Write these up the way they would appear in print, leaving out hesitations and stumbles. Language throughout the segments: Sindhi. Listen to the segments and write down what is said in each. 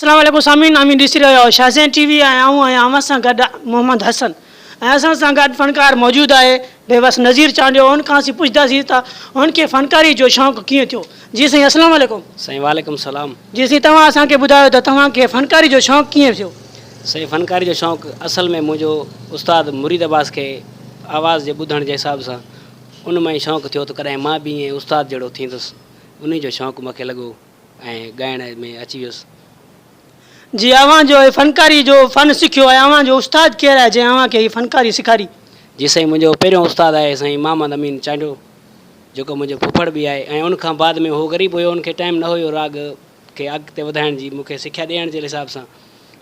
اسلام عليڪم سامعين اوهين ڏسي رهيا آهيو شاهزين ٽي وي ۽ آئون آهيان اوهان سان گڏ محمد حسن ۽ اسان سان گڏ فنڪار موجود آهي بيوس نذير چانڊيو ان کان اسين پڇنداسين ته هن کي فنڪاري جو شوق ڪيئن ٿيو جي سائين اسلام عليڪم. سائين وعليڪم السلام. جي سائين توهان اسان کي ٻڌايو ته توهان کي فنڪاري جو شوق ڪيئن ٿيو. سائين فنڪاري جو شوق اصل ۾ منهنجو استاد مريد عباس کي آواز جي ٻڌڻ جي حساب سان ان مان ئي شوق ٿيو ته ڪڏهن مان به ائين استاد جهڙو ٿيندس انهي جو شوق مونکي لڳو. ۽ ڳائڻ ۾ اچي ويس. جي اوهان جو هي فنڪاري جو فن سکيو ۽ اوهان جو استاد ڪير آهي جنهن اوهان کي هي فنڪاري سيکاري؟ جي سائين منهنجو پهريون استاد آهي سائين محمد امين چانڊيو جيڪو منهنجو ڦڦڙ به آهي ۽ ان کان بعد ۾ هو غريب هيو ان کي ٽائيم نه هيو راڳ کي اڳتي وڌائڻ جي مون کي سکيا ڏيڻ جي حساب سان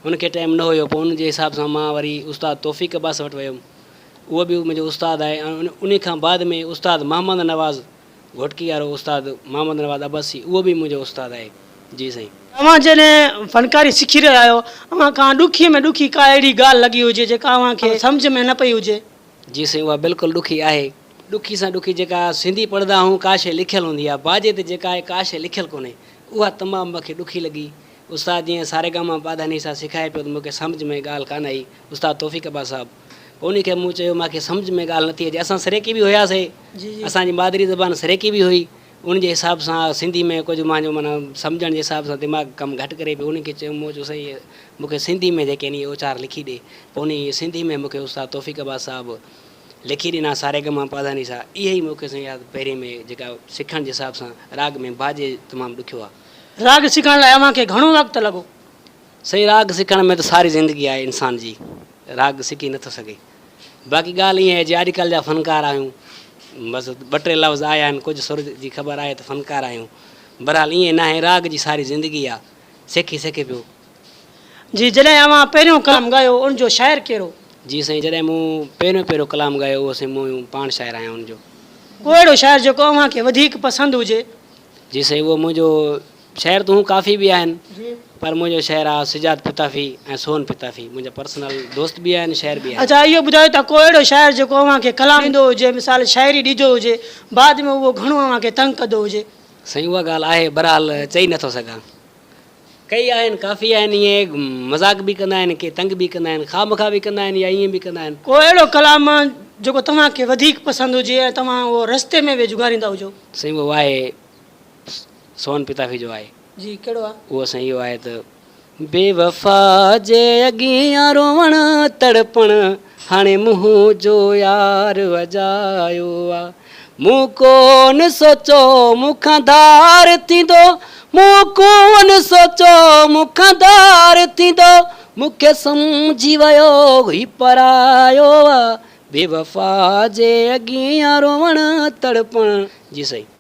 ان کي ٽائيم نه هيو پوء ان جي حساب سان مان وري استاد توفيق عباس وٽ ويم اهو به منهنجو استاد آهي ۽ ان کان بعد ۾ استاد محمد نواز گهوٽڪي وارو استاد محمد نواز عباسي اهو به منهنجو استاد آهي. جي سائين. اوهان جڏهن فنڪاري سکي رهيا آهيو اوهان کان ڏکي ۾ ڏکي ڪا اهڙي ڳالهه لڳي هجي جيڪا اوهان کي سمجهه ۾ نه پئي هجي؟ جي سائين اها بلڪل ڏکي آهي. ڏکي سان ڏکي جيڪا سنڌي پڙهندا آهيون ڪا شيء لکيل هوندي آهي باجي تي جيڪا آهي ڪا شيء لکيل ڪونهي اها تمام مون کي ڏکي لڳي استاد جيئن ساري گاما پاڌاني سان سکائي پيو ته مون کي سمجهه ۾ ڳالهه ڪانه آئي استاد توفيق عباس صاحب پوء انهي کي مون چيو مان کي سمجهه ۾ ڳالهه نٿي اچي اسان سريڪي به هياسي اسان جي مادري زبان سريڪي به هئي ان جي حساب سان سنڌي ۾ ڪجهه مانجو معنيٰ سمجهڻ جي حساب سان دماغ ڪم گهٽ ڪري پيو انهي کي چيو مون چيو سائين مون کي سنڌي ۾ جيڪي آهن اهي اچار لکي ڏي پوء انهي سنڌي ۾ مون کي استاد توفيق عباس صاحب لکي ڏنا ساري گما پاڌاني سا اهي ئي مون کي سائين ياد پهرين ۾ جيڪا سکڻ جي حساب سان راڳ ۾ باجي تمام ڏکيو آهي. راڳ سکڻ لاء اوهان کي گهڻو وقت لڳو؟ سائين راڳ سکڻ ۾ ته ساري زندگي آهي انسان جي راڳ سکي نٿو سگهي باقي ڳالهه ائين آهي جي اڄڪلهه جا فنڪار آهيون بس ٻه ٽي لفظ آيا آهن ڪجهه سر جي خبر آهي ته فنڪار آهيون بهرحال ائين ناهي راڳ جي ساري زندگي آهي سکي سکي پيو. جي جڏهن اوهان پهريون ڪلام ڳايو ان جو شاعر ڪير هو؟ جي سائين جڏهن مون پهريون پهريون ڪلام ڳايو اهو سائين مون پاڻ شاعر آهيان ان جو. ڪو اهڙو شاعر جيڪو اوهان کي وڌيڪ پسند هجي؟ جي سائين اهو منهنجو شعر ته هون ڪافي به آهن پر منهنجو شعر آ سجاد پتافي ۽ سون پتافي منهنجا پرسنل دوست به آهن شعر به آهن. اڇا اهو ٻڌايو ته ڪو اهڙو شاعر جيڪو اوهان کي ڪلام ڏيندو هجي مثال شاعري ڏيندو هجي بعد ۾ اهو گهڻو اوهان کي تنگ ڪندو هجي. سائين اها ڳالهه آهي بهرحال چئي نٿو سگهان ڪئي آهن ڪافي آهن ائين مذاق به ڪندا آهن ڪي تنگ به ڪندا آهن خواه مخواه به ڪندا آهن يا ائين به ڪندا آهن. ڪو اهڙو ڪلام جيڪو توهان کي وڌيڪ پسند هجي ۽ توهان اهو رستي ۾ به جهونگاريندا هجو. سائين اهو آهي سون پتافي جو آهي. جي ڪهڙو آ؟ اهو سائين اهو آهي ته. بي وفا جي اڳيان روئڻ تڙپڻ هاڻي منهن جو يار اجايو آ مون ڪون سوچو مون کان ڌار ٿيندو مون ڪون سوچو مون کان ڌار ٿيندو مون کي سمجهي ويو هي پرايو آ بي وفا جي اڳيان روئڻ تڙپڻ جي سائين.